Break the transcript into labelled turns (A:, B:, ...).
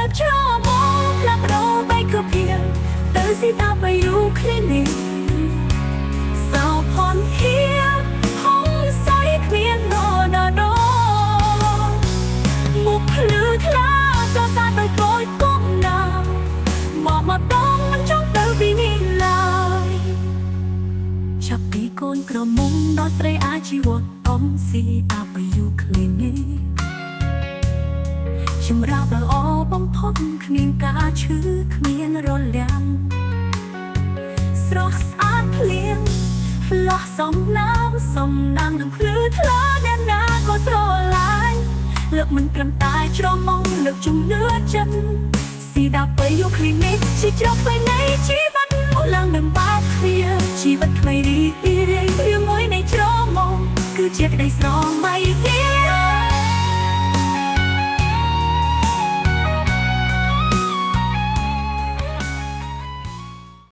A: លើកច្រមុំផ្លាស់ប្ដូរបែកគ្រប់ភាពទៅស៊ីតាបយូ clinic សោភ័ណភាពហងសៃគ្មាននរណាដមុខភ្លឺថ្លាសរសើរដោយកយគុំណាមកមកដងមិនចង់ទៅពីនេះឡើយចាប់ពីកូនក្រមុំដល់ស្រីអាជីវត្តអំស៊ីអាបយូ clinic សម្រាប់ល្អបំផុតគ្មានការឈឺគ្មានរលាំងស្រស់ស្អាតភ្លៀងលោះសំណាមសំណាងនឹងភ្លឺថ្លាអ្នកណាក៏ស្រឡាញ់លើកមិនត្រឹមតែច្រមុំលើកជំនឿចិត្តស៊ីដាបយូ clinic ជាច្រកថ្មីនៃជីវិតអូឡើងនឹងបាក់ទ្វារជីវិតថ្មីរីករាយជាមួយនៃច្រមុំគឺជាក្តីស្រមៃទៀត។